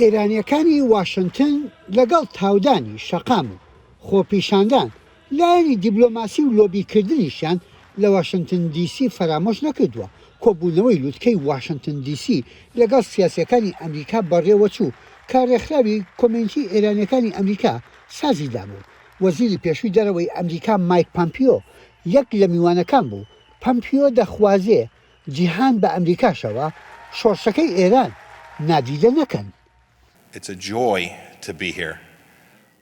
ئێرانییەکانی واشنتن لەگەڵ تاودانی شەقام و خۆپیشاندان، لایەنی دیبلۆماسی و لۆبیکردنیشیان لە واشنتن دی سی فەرامۆش نەکردووە. کۆبوونەوەی لوتکەی واشنتن دی سی لەگەڵ سیاسییەکانی ئەمریکا بەڕێوەچوو کە ڕێکخراوی کۆمیونیتی ئێرانییەکانی ئەمریکا سازی دابوو. وەزیری پێشووی دەرەوەی ئەمریکا مایک پەمپیۆ یەک لە میوانەکان بوو. پەمپیۆ دەخوازێ جیهان بە ئەمریکاشەوە شۆڕشەکەی ئێران نادیدە نەکەن.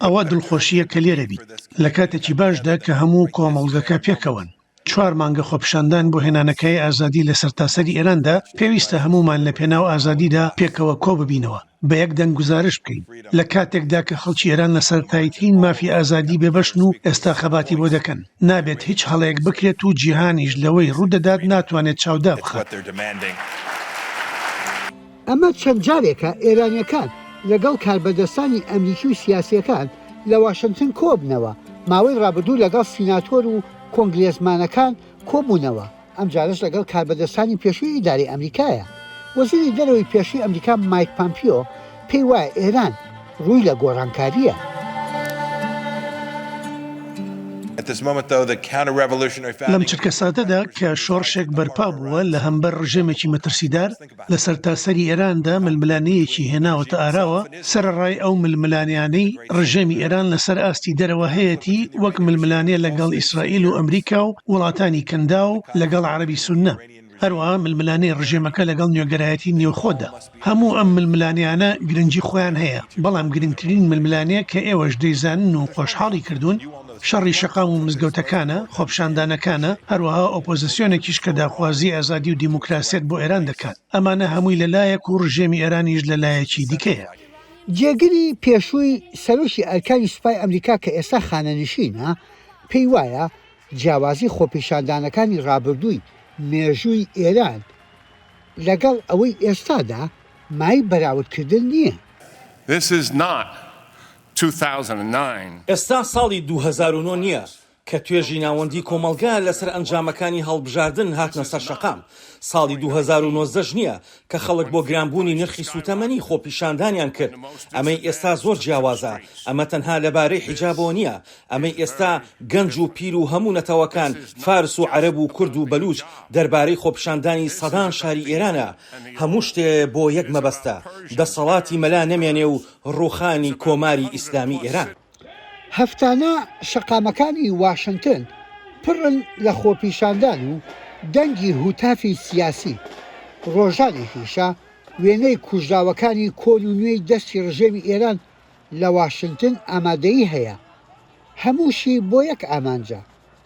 ئەوە دڵخۆشییە کە لێرە بیت، لە کاتێکی باشدا کە هەموو کۆمەڵگەکە پێکەوەن. چوار مانگە خۆپیشاندان بۆ هێنانەکایەی ئازادی لە سەرتاسەری ئێراندا، پێویستە هەموومان لە پێناو ئازادیدا پێکەوە کۆببینەوە. بە یەک دەنگ گوزارشت بکەین، لە کاتێکدا کە خەڵکی ئێران لە سەرەتاییترین مافی ئازادی بێبەشن و ئێستا خەباتی بۆ دەکەن، نابێت هیچ هەڵەیەک بکرێت و جیهانیش لەوەی ڕوودەدات ناتوانێت چاو دابخات. ئەمە چەند جارێکە ئێرانییەکان لەگەڵ کاربەدەستانی ئەمریکی و سیاسییەکان لە واشنتن کۆبنەوە، ماوەی ڕابردوو لەگەڵ سیناتۆر و کۆنگرێسمانەکان کۆبوونەوە. ئەمجارەش لەگەڵ کاربەدەستانی پێشووی ئیدارەی ئەمریکایە. وەزیری دەرەوەی پێشووی ئەمریکا مایک پامپیۆ پێی وایە ئێران ڕووی لە گۆڕانکارییە. لەم چرکەساتەدا کە شۆڕشێک بەرپا بووە لە هەمبەر ڕژێمێکی مەترسیدار، لە سەرتاسەری ئێراندا ململانێیەکی هێناوەتە ئاراوە، سەرەڕای ئەو ململانێیانەی ڕژێمی ئێران لەسەر ئاستی دەرەوە هەیەتی وەک ململانێ لەگەڵ ئیسرائیل و ئەمریکا و وڵاتانی کەنداو و لەگەڵ عەرەبی سوننە، هەروەها ململانێی ڕژێمەکە لەگەڵ نوێگەرایەتی نێوخۆدا. هەموو ئەم ململانێیانە گرنگی خۆیان هەیە، بەڵام گرنگترین ململانێ کە ئێوەش دەیزانن و خۆشحاڵی کردوون، شەڕی شەقام و مزگەوتەکانە، خۆپیشاندانەکانە، هەروەها ئۆپۆزسیۆنێکیش کە داخوازی ئازادی و دیموکراسیەت بۆ ئێران دەکات. ئەمانە هەمووی لە لایەک و ڕژێمی ئێرانیش لە لایەکی دیکەیە. جێگری پێشووی سەرۆکی ئەرکانی سوپای ئەمریکا کە ئێستا خانەنشینە، پێی وایە جیاوازی خۆپیشاندانەکانی ڕابردووی مێژووی ئێران لەگەڵ ئەوەی ئێستادا مایەی بەراوردکردن نییە. This is not 2009. ئێستا ساڵی 2009 نییە کە توێژی ناوەندی کۆمەڵگا لەسەر ئەنجامەکانی هەڵبژاردن هاتنە سەر شەقام، ساڵی 2019 ش نییە کە خەڵک بۆ گرانبوونی نرخی سووتەمەنی خۆپیشاندانیان کرد، ئەمەی ئێستا زۆر جیاوازە، ئەمە تەنها لەبارەی حیجابەوە نییە، ئەمەی ئێستا گەنج و پیر و هەموو نەتەوەکان، فارس و عەرەب و کورد و بەلوچ، دەربارەی خۆپیشاندانی سەدان شاری ئێرانە، هەموو شتێ بۆ یەک مەبەستە، دەسەڵاتی مەلا نەمێنێ و ڕووخانی کۆماری ئیسلامی ئێران. هەفتانە شەقامەکانی واشنتن پڕن لە خۆپیشاندان و دەنگی هوتافی سیاسی، ڕۆژانێکیشە وێنەی کوژراوەکانی کۆن و نوێی دەستی ڕژێمی ئێران لە واشنتن ئامادەیی هەیە، هەمووشی بۆ یەک ئامانجە،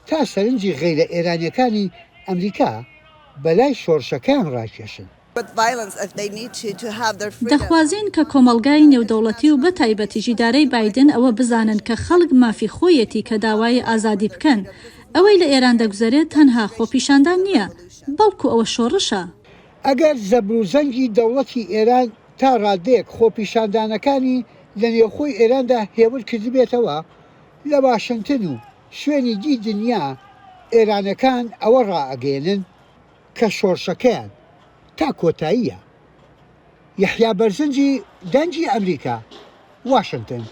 تا سەرنجی غەیرە ئێرانیەکانی ئەمریکا بەلای شۆڕشەکەیان ڕاکێشن. دەخوازین کە کۆمەڵگای نێودەوڵەتی و بەتایبەتیش ئیدارەی بایدن ئەوە بزانن کە خەڵک مافی خۆیەتی کە داوای ئازادی بکەن. ئەوەی لە ئێران دەگوزەرێت تەنها خۆپیشاندان نییە، بەڵکو ئەوە شۆڕشە. ئەگەر زەبروزەنگی دەوڵەتی ئێران تا ڕادەیەک خۆپیشاندانەکانی لە نێوخۆی ئێراندا هێور کردبێتەوە، لە واشنتن و شوێنی دی دنیا ئێرانەکان ئەوە ڕائەگەیەنن کە شۆڕشەکەیان تا کۆتاییە. یەحیا بەرزنجی، دەنگی ئەمریکا، واشنتن.